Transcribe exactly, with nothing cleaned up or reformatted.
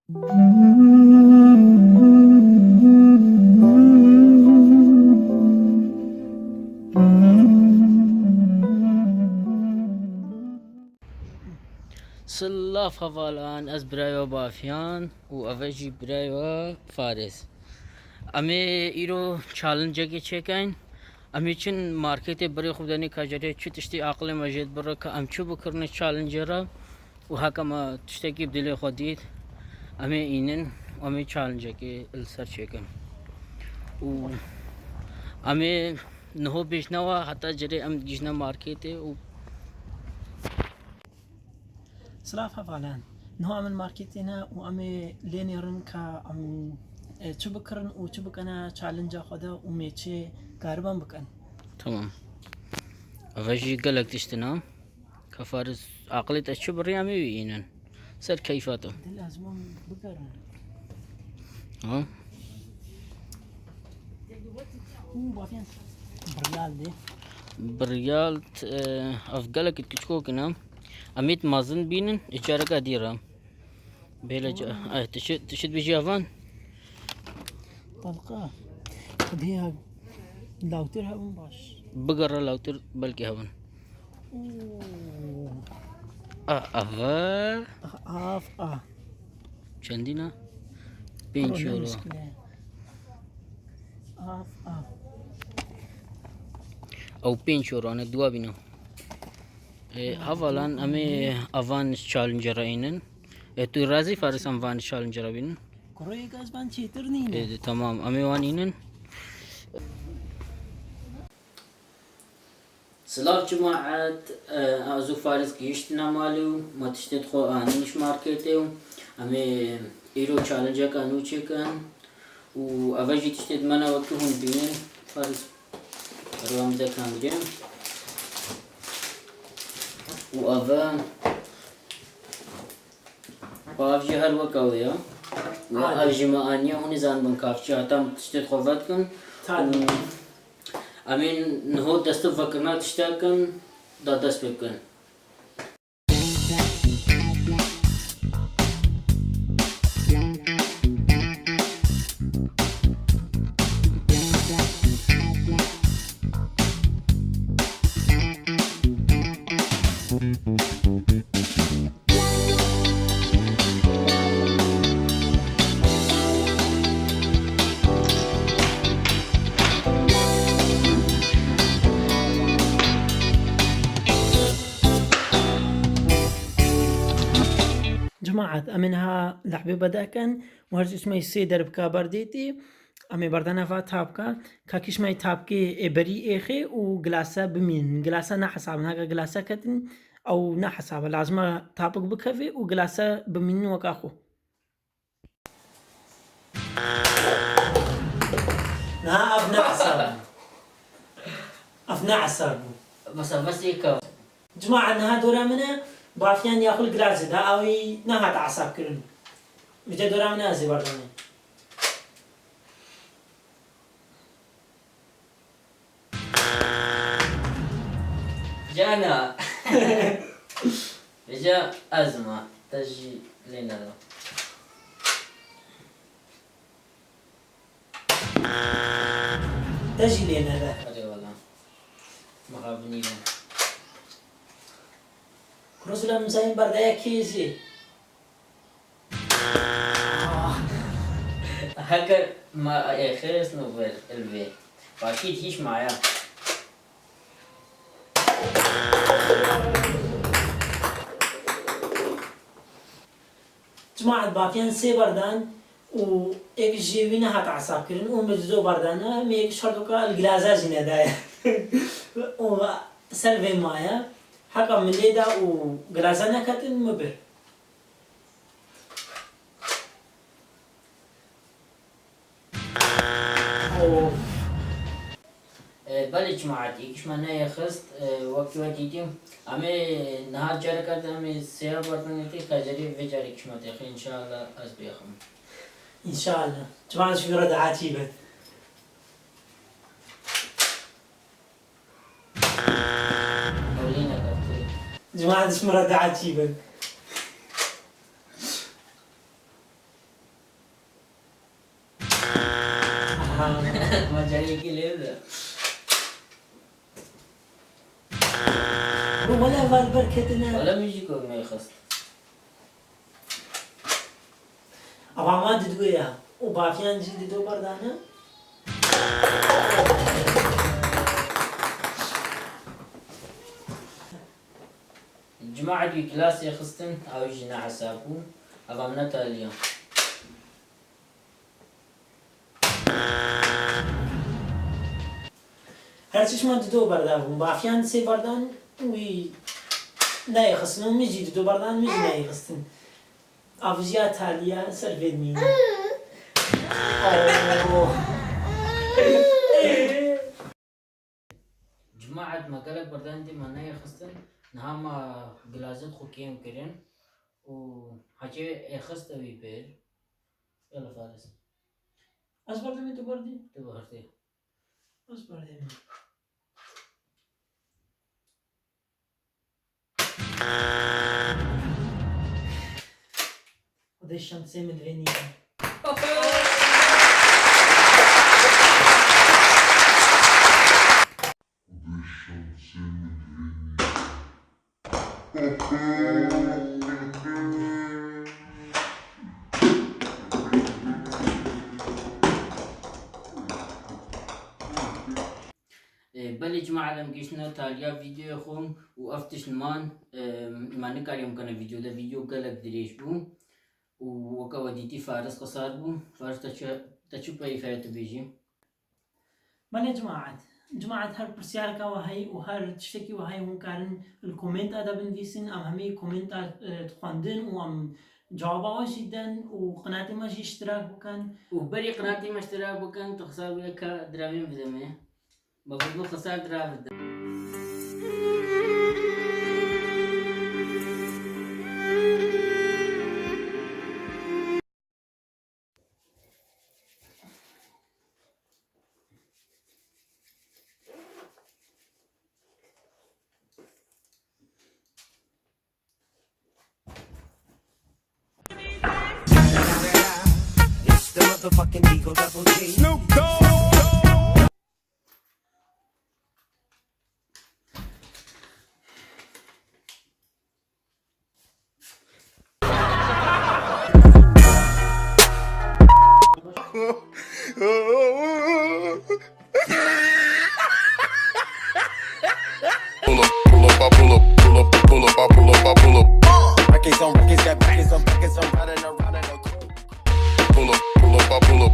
Silav hevalan, ez birayê we Bafiyan û eve jî birayê we Faris. Em ê îro challenge-ekê çêkin. Em ê çin marketê birê xwe denê ka jê re çi tiştî aqilê me jê dibire ka em çi bikirin challenge-e re. Û heke me tiştekî bi dilê xwe dît, em ê înin û em ê challenge-ekê li ser çêkin. Û em ê niho bêjne we heta cê re em digihîjine marketê û Silav hevalan. Niha em in marketê ne û em ê lê nêrin ka em, e, çi bikirin û çi bikene challenge-a xwe de û em ê çi kariban bikin. Tamam. Eve jî gelek tiştin a. Ka Faris aqilê te çi birî em ê wî înin. Ser keyfa te. Dil ez wan bigerin. Ha? Û bavên biryal dê. Biryal, e, ev gelek kiçikok in, ha. Em ê mezin bînin, îcareke dî re. Bêle ca-, ay, tişt, tişt bijî evan. Talqa. Xwedê ya lawtir hebin baş. Bigere lawtir belkî hebin. Oo. A, ava. A, av, a. Çendîna? Pênc euro. Av, av. Ew pênc euro, ne dua bîne. E, hevalan, em ê avan challenge-e re înin. E, tu razî Faris em van challenge-e re bînin? Kuro yek ez van çêtir nîne. E, de, tamam, em ê wan înin. Silav cemaet, e, ez û Faris gihîştine malê û me tiştê xwe anîn ji marketê û em ê îro challenge-eka nû çêkin û eve jî tiştê di me ne wekî hûn bînin. Faris, rû em de kamerê. Û eve, û ev jî her wek ew ya. Û ev jî me aniye, hûn ê zanibin ka ev çi, heta em tiştê xwe vedikin. Tabii. Û em ê niho dest bi vekirina tiştekin da dest pê bikin. Cemaet, em ê niha lehbê bede kin û her çi me sê derbika berdêtî. Em ê berdana va tapka, ka kişmay tapkê ê berî êxê û gilasa bimînin. Gilasa nehesabin, heke gilasa ketin, ew nehesaba. Lazim e tapik bikevê û gilasa bimînin weka xwe. Niha ev ne esab bû. Ev ne esab bû. Bes ev bes êka. Cemaet, niha dora min e, Bafiyan ya xwe li girazê da, ew ê nehat esab kirin. Vêca dora min e, ez ê berdamê. Cana. Vêca ez ma, te jî lê neda. Te jî lê neda. Erê wela. Mixabinî be. Kuro zilam mizayîn berdaya kê jî. Heke ma êxirist nû ver ilvê. Başî hîç maya. Cemaet, Bafiyan sê berdan û êk ji wî nehat esab kirin û min dizo berdane, min êk şerdoka li gilaza jî nedaye. Û ser vê maye, heka min lê da û gilaza neketin, min bir. Of. E, belê cemaetî, kişme neyê xist, e, wekî we dîtî. Em ê niha careke din em ê sêya berdanê tê, ka carê vê carê kişme têxê, înşallah ez bêxim. Înşallah. Cemaet ji wî re dua çî bin. Ewlî neketî. Cemaet ji min re dua çî bin. Macerayekî lê bide. Wele heval berketine. Wele min jî kokmeyê xist. Ava ma didwê ya. Û bafiyan jî dido berdane. Cemaet wî klasê xistin, ew jî ne hesab bû. Ava min ne taliya. Her çişma dido berdabûn. Bafiyan sê berdan wî neyê xistin û min jî dido berdan min jî neyê xistin. Avjiya taliya ser vê mînî. Oh. Cemaet me gelek berdan dî me neyê xistin. Niha me gilazet xwe kêm kirin û hecê ê xist ewî pêr. Yala Faris. Ez berdimê tu berdî? Tu berdî. Ez berdimê. Xwedê şansê min vê nîne. Ê, belê cemaet em gihiştine taliya vîdeoyê xwe û ev tişt man, ê, me nikarî em bikene vîdeo de, vîdeo gelek dirêj bû û weke we dîtî Faris xisar bû. Faris te çi, te çi peyv heye tu bêjî? Belê cemaet. Cemaet her pirsyareka we heyî û her tiştekî we heyî hûn karin li komenta de binivîsin. Em hemî komenta, e, dixwendin û em cewaba we jî den û qinatê me jî îştirak bikin. Û berî qinatê me îştirak bikin, tu xisar bûye ka direvên bide me. Me got, bû xisar direvê bide. It's the motherfucking Eagle Double G. Snoop Dogg. Pull up, pull up, I pull up, pull up, pull up, I pull up, I pull up. Records on records, got records on records, I'm riding around in a coupe. Pull up, pull up, I pull up,